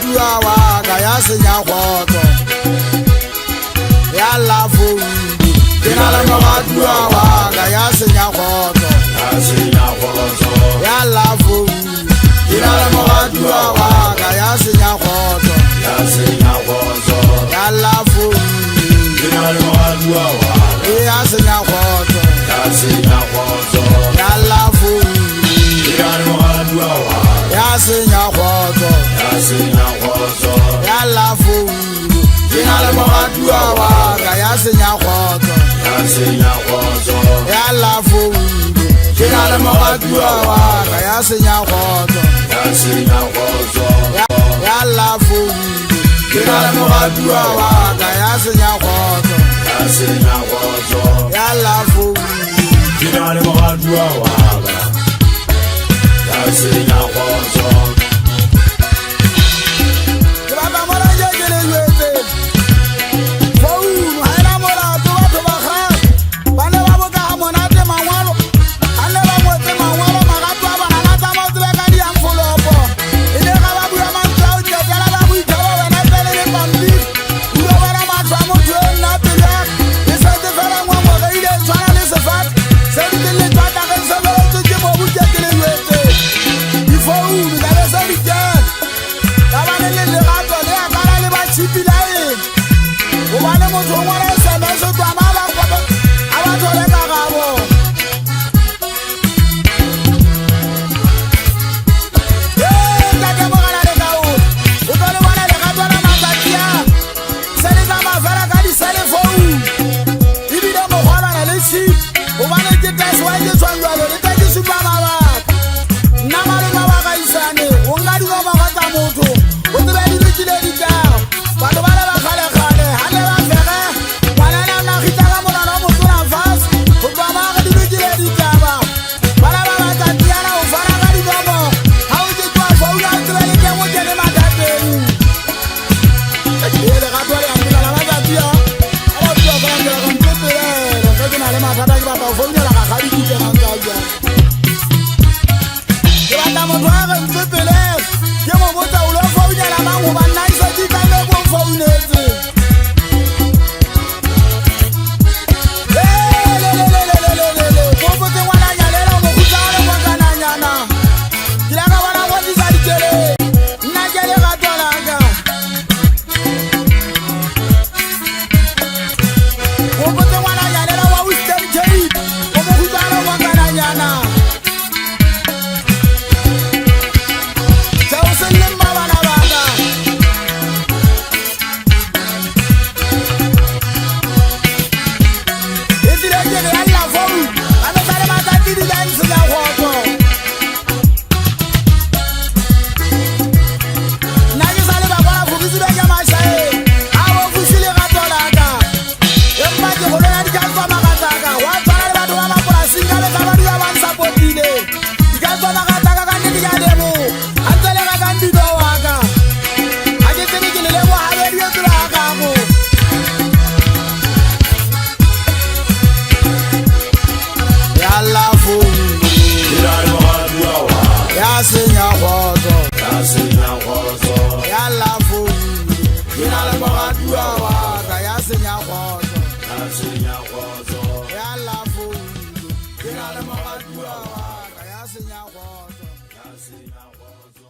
Moratuwa wa ka ya senya kgotso. Ya la founu. Ke na le moratuwa wa ka ya senya kgotso. Ya senya kgotso. Ya la founu. Ke na le moratuwa wa ka ya senya kgotso. Ya senya kgotso. Ya la founu. Ke na le moratuwa wa ka. Ya senya kgotso. Ya senya kgotso. Ya la founu. Ke na le moratuwa wa ka. Ya senya kgotso. Ya senya kgotso. Ya la founu. Ke na le moratuwa wa ka ya senya kgotso. Ya senya kgotso. Ya la founu. Ke na le moratuwa wa ka ya senya kgotso. Ya senya kgotso. Ya la founu. Ke na le moratuwa wa ka ya senya kgotso. Ya senya kgotso. Ya la founu. Ke na le moratuwa wa ka. Ya senya kgotso. Ke batla mona je ke le jwetse. Founu ha ena molato, batho ba kgale ba ne ba boka ha monate mangwalo. Ha ne ba ngotse mangwalo, marato a bona na tsamaya o tsebe ka diamfolopo. E ne ga ba bua mantswe ao qetela ba boitshabo wena pele le pampiri. O lo bona mahlo a motho eo, nna pelo ya ka e setse fela ngongoreile, e tshwana le sefate se dutseng letswatlageng se feletswe ke mobu ke ke le jwetse. Difounu tla be se di kena. Ka bane le lerato le a qala le ba tšhipi la eng. Hobane motho o ngola SMS o tloha ma ba kopa, a ba thole karabo. Ee, ntate Morena le Kao, o tlo le bona lerato la matsatsi a. Se le tsamaya fela ka di-cellphone. Ebile mokgwalwana le tšhipi. Hobane ke that's why ke tshwang jwalo, le tla ke supa mabaka. Nna malome wa kaisane, o nka dinomoro tsa motho, o tsebe di lokile ditaba. Batho ba le ba kgale-kgale, ha ne ba fere, ngwanana a nna kgitla ka monwana o motona fatshe, ho tloha mo a re di lokile ditaba. Bana ba matsatsi ana o fana ka dinomoro, ha o ke tloha founa o tsebe le teng o kene mathateng. Ee, lerato le a mpona la matsatsi a, ha ba bua fela ke re mpepelele, ge ke na le mathata ke batla ho founela rakgadi ke kenang tsa jwang. Ke batla motho a re mpepelele, ke mo botsa o lo founela mang hoba nna e se ke tlamme ke o founetse. Ee, le, le, le, le, le, le, le, le. Ke hopotse ngwananyana ela o mokgutshwane ngwakananyana. Ke ile ka bona go tlisa dikeledi. Nna ke lerato la ka. Ke hopotse ngwananyana ela wa Western Cape, o mokgutshwane ngwakananyana. Tjhe, o se lle mma bana ba ka. E tlile ke re ya lla founu, ka mehla le matsatsi di tla ntshenya kgotso. Nna ke sa le bakwala fokisi be ke mashaeng, a bo fusi lerato la ka. Empa ke kgolo ya di-customer-a tsa ka, wa tshwana le batho ba mapolasing ka mehla ba dula ba nsapotile. Di-customer-a tsa ka ka nnete ke a leboha, ha ntse le rekang mmino wa ka. Ha ke tsebe ke le leboha habedi e tsela hararo. Ya la founu. Ke na le moratuwa wa ka. Ya senya kgotso. Ya senya kgotso. Ya la founu. Ke na le moratuwa wa ka ya senya kgotso. Ya senya kgotso. Ya la founu. Ke na le moratuwa wa ka ya senya kgotso. Ya senya kgotso.